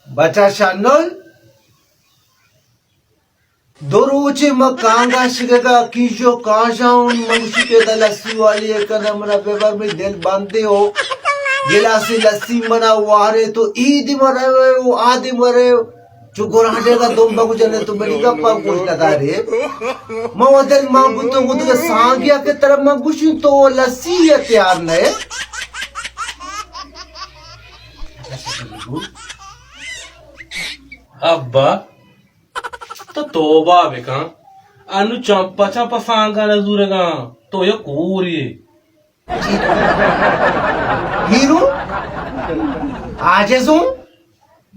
بچا شانل، دو روچے ما کانگا شگگا کیشو کانشا ہوں، من گوشی کہ دا لسی والی ء کنا منا ببر، منی دل بندے ہو، گلاسی لسی منا وارے تو ای دی مرے و آ دی مرے، چو گورانڈے کا دم بگو جنے تو منی گپا گوش ندارے۔ ما و دل ما بوتو گدگ سانگیا کہ ترا من گوشی تو لسی ء تیار نئے۔ ابا، تو توبہ بکن۔ انو چمپا چمپا سانگا نہ زورگاں۔ تو یک کوری ئے۔ ہیرو، عاجز ہوں،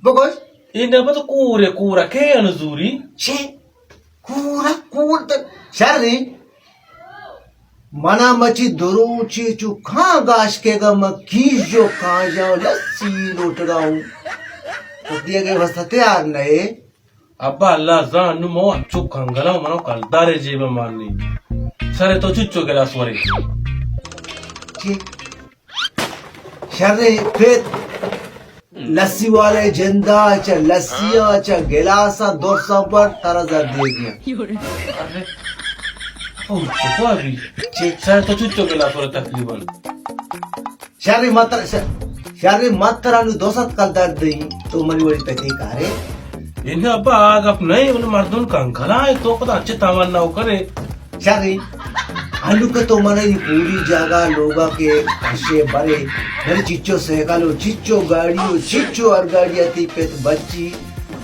بگوش۔ اے نبا تو کور ئے، کورا کے انو زوری؟ چے؟ کورا، کور تے شر نہیں۔ منا مچی دروچے چو کاں گاش کے گا، من کیجو کاں جاؤ لسی لوٹگا ہوں۔ تو دیے گئے واسطہ تیار نئے۔ ابا اللہ زان نو مو انچو کنگلا و منو کلدارے جیب مارنی۔ سر تو چچو گلاس ورے۔ چی؟ شرے پت لسی والے جندا چہ لسیا چہ گلاسا درسا پر ترا زر دیگی۔ او چکو ابھی۔ چی؟ سر تو چچو گلاس ورے تقریباً۔ شرے متر، شرے متر انو دو سد کلدار دئی، تو منی وڑی پتی کارے۔ انہیں ابا آ گپ نہیں، انہیں مردم کنگلا ہے، تو پتا اچھے تاوان نہ کرے۔ شرے، انو کہ تو منا یہ پوری جاگا لوگا کے کشے برے، بھلے چچو سائیکل ہو، چچو گاڑی ہو، چچو ہر گاڑی آتی پت بچی،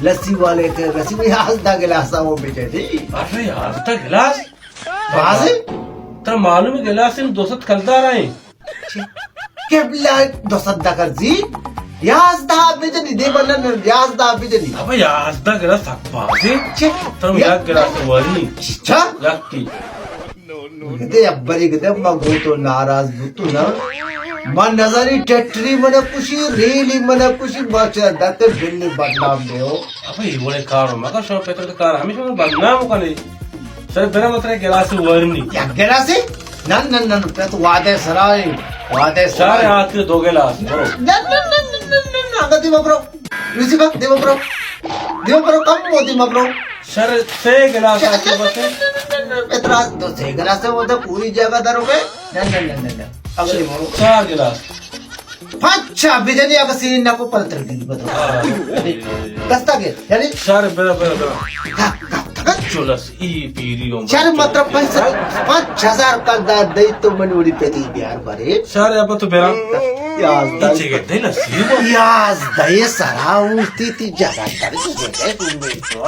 لسی والے کے رسی میں یازدہ گلاسا وہ بچے تھی۔ ارے یازدہ گلاس؟ بازے؟ ترا معلوم ہے گلاس دو سد کلدار آئیں۔ قبلہ دو سد دکر زی، یازدہ بجنی دے بنا، یازدہ بجنی۔ ابا یازدہ گلاس سک بازے۔ چے؟ تم یک گلاس وری۔ چا؟ یکی۔ گدے ابری گدے ما گو تو ناراض بوتو نا۔ ما نظری ٹٹری منا کشی، ریلی منا کشی، ما چا دتے بلی بدنام دے ہو۔ ابا یہ بڑے کار مگا شو پتر کار ہمیشہ بدنام کنے۔ سر برا متر گلاس ورنی۔ یک گلاسے؟ نن، نن، نن، پہ تو وعدے سرائے، وعدے سارے سرائے۔ آتی دو گلاس، برو۔ نن، نن، نن، نن، نن، نن، اگا دیما برو۔ لوسی بات، دیما برو۔ دیما برو، کم مو دیما برو۔ سر سے گلاس نن، آتی نن، بس۔ نن، نن، نن، نن، اترا دو سے گلاس ہے، وہ تو پوری جگہ درو گئے۔ نن، نن، نن، نن، نن۔ اگا دیما برو۔ چار گلاس۔ پچا بجنی اگا سین نکو پلتر دی بدو۔ ہاں۔ دستا گئے، یعنی سر برا، برا، برا۔ ہاں، ہاں، ہاں۔ چلس، ای پیری عمر۔ شر مطلب پنچ، پنچ ہزار کلدار دئی تو من وڑی پتی بیار برے۔ شر ابا تو بیرا۔ یازدہ۔ چے گئے دے لسی۔ یازدہ سرا اوتی تی جگہ کر تو گئے تو میرے تو۔